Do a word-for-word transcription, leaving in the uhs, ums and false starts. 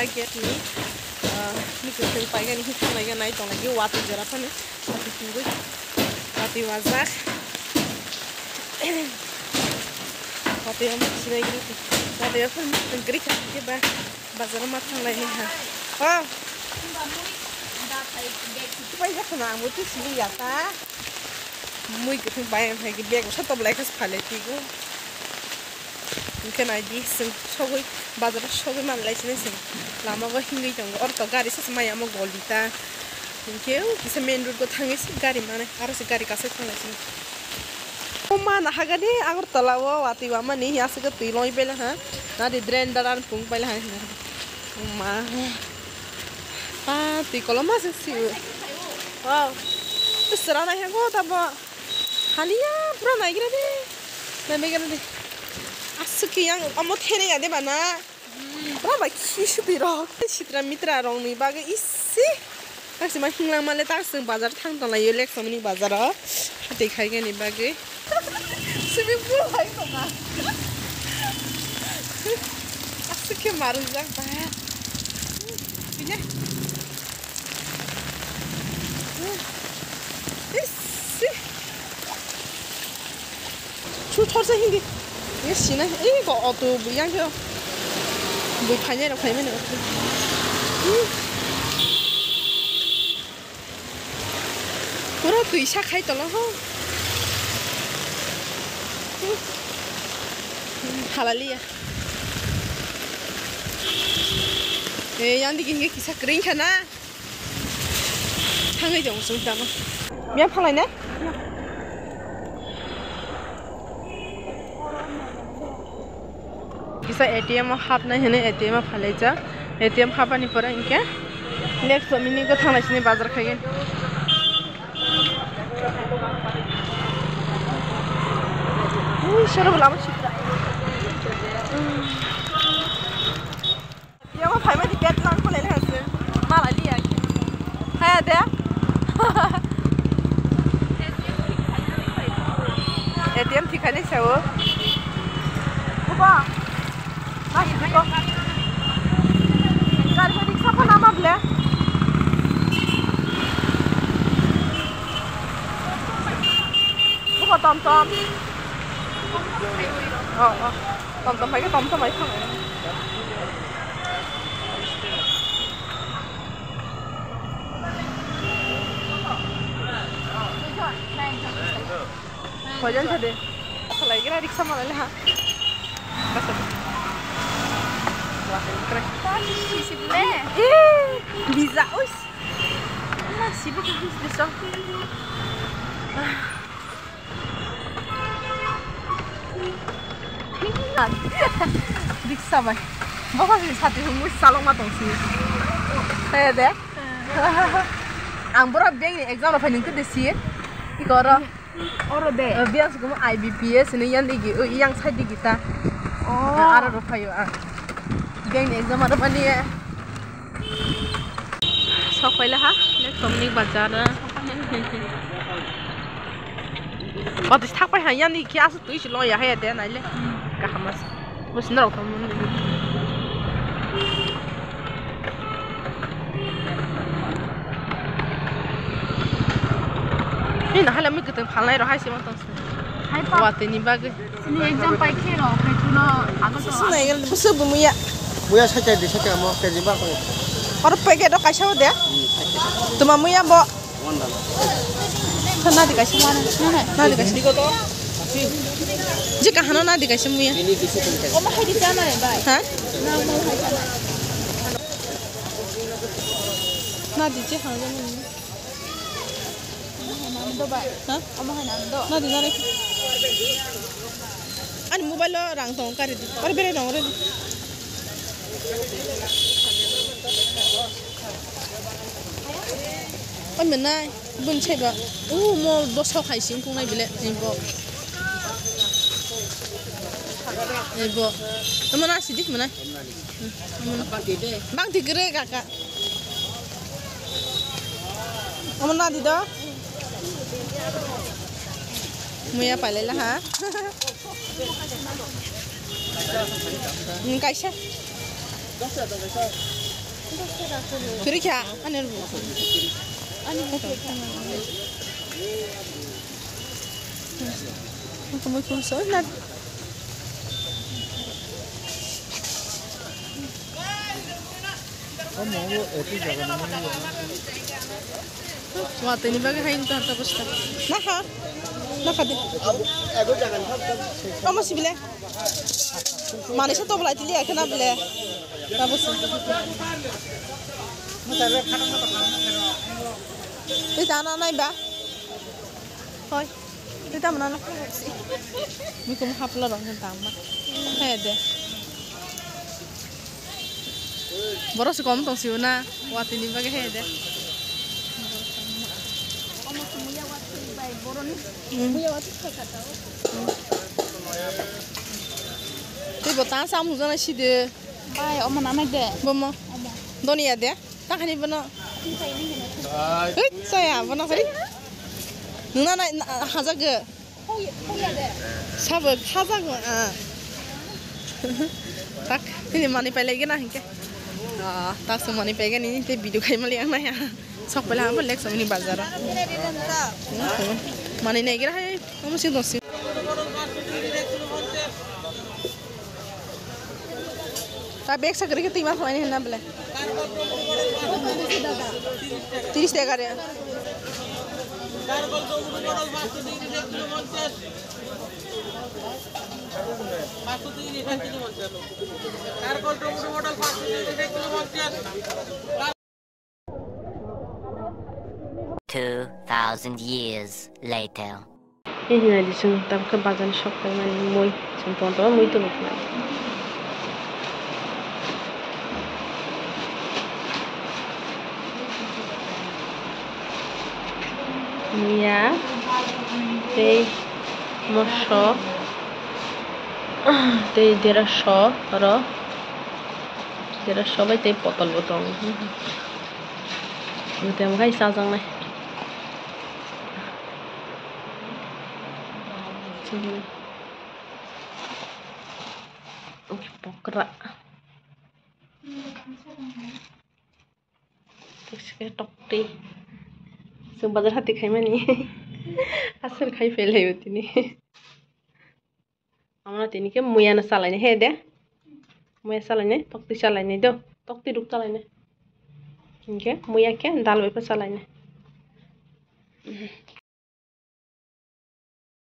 Gate ni, ah, ni kwthwng paigani, hwnkhai nai tonglai watwi jora phano, watwi tungwi, watwi wajak, watwi omo sinai gini, watwi omo gri kha khe ba bazar ma thanglai ha. Oh. Pai jak na mo tu sini ya ta. Mui kwthwng bai wng khe bag bwsa toblai khe phalai twigo. Hwnkhe naidi chwng sogwi bazaro sogwi manlai sini chwng lama o himwi tongo. Oro to gari sasa maya omo goli ta. Hwnkhe o kisa main road o thangwi se gari manai aro se gari kasai thanglai sini. O ma nahagani Agartala o watwi wamani aswk twi longwi paila ha. Nadi drain dalan pung paila ha. O ma. Pa twi koloma se si. Wow. Sera nai hango tabo. Haliya pura naigra de. Naigra de. Aswk yang omo thenai ya de bana. Pura bai khi sutwi rok. Sitra mitra rok ni bagwi isi. Taksi ma hinglang male taksi bazar thang tong laio lek somni bazar o. Hati khai gani bagwi. Swimming pool hai tong a. Aswk khe marujak ba. Bile. Isi. Chu thorsa hindi. Ye sina. Ei ko auto bu yang khe. Bu phainai rok phaimani auto. Pura twi sa khai tolo ho. Halaliya. Ei yang digi hinge kisa kring khana. Thangwi tongo chwng tamo. Miya phalai nai? Kisa A T M o hapnai hinwi A T M o phalaijak. A T M hapani pore hinkhe next minute o thanglai sini bazar khaigwi. Ui, sero bo lama sitra. Yama phaima di bet lang khulai le hase. Mala liya. Haya de. A T M thikhani sao. Kuba. Ba hi ko. Gari ko riksa pa nama ble. Buko tom tom. Oh, oh. Tom tom hai ke tom tom hai thang. Hojan thade. Salai kira riksa malai le ha. Basa. Sisi bule. Eh, bisa. Uis. Masih bukan bisa. Riksa bai. Bokol ni sati hwnwi salokma tongsi. Kaya de. Ang borok bank ni exam rok phai nung khe de si. Iko oro. Oro de. Biang sukumo I B P S ni yang digi, yang side digi ta. Oh. Aro rok phaio ang. Bank ni exam aro mani. Sok paila ha, le somni bazar. Otis thak pai ha, yani ki asu tui si lo ya ha de nai le. Kaham as. Bus na rok thom. Ni na hala mi guteng phalnai ro hai se mo tong. Hai pa. Wa tini bagwi. Sini exam pai khe rw, khai chuno agotla. Sini exam busu bu muya. Muya sa kedi sa kamo kedi ba ko. Oro packet rok kaisa o de. Tuma muya bo. Nadi kaisa mana. Nadi kaisa. Jika hano nadi kaisa muya. Omo hai di chana bai. Ha? Nadi je hano. Ha? Nadi nadi. Ani mobile o rang tong kari di. Ori bere rong ori. Oi menai bun sai ba. U mo boso khai sing kung nai bile ni bo. Ni bo. Mana sidik menai. Bang tigre kaka. Omo nadi do. Muya pailai la ha. Kaisa. Kiri kha, ani rubu. Ani rubu. Mukum mukum so na. Watwi ni bagwi hai wngkha ta bwswk. Nakha. Nakha de. Omo sibile. Manui sa toblai tili ya khena bile. Ta bwswk. Tei ta na nai ba. Hoi. Tei tamo nang nukha si. Muikum hapla rok hwn tangma. He de. Borok se kom tong sio na. Watwi ni bagwi he de. Hmm. Tei bo ta sam hujana si de. Bai, omo nanai de. Bomo. Omo. Doniya de. Takhani bono. Hei, saya bono sai. Nuna na, na, hajago. Sabo hajago, ah. Tak, ini mani pailai gana hingke. Ah, tak se mani paigani, te video khai mali ang naya. Sok pala abo lek somni bazar. Mani nai gira hai, omo si dosi. Ta bag sa kiri ke tima khlai ni na bele. Tiris taka re. Two thousand years later. Hini nai di chwng tabukhe bazar ni sok paimani mui, chwng tongo mui tubui khlai. Muya tei moso tei deraso oro deraso bai tei potol bo tongo. Tei omo hai chajaknai. Pokra. Tokti. Chwng bazar hati khaimani. Aswk khai phailai o tini. Amno tini khe muya no chalainai he de. Muya chalainai, tokti chalainai do. Tokti ruk chalainai. Hinkhe muya khe dal bai pha chalainai.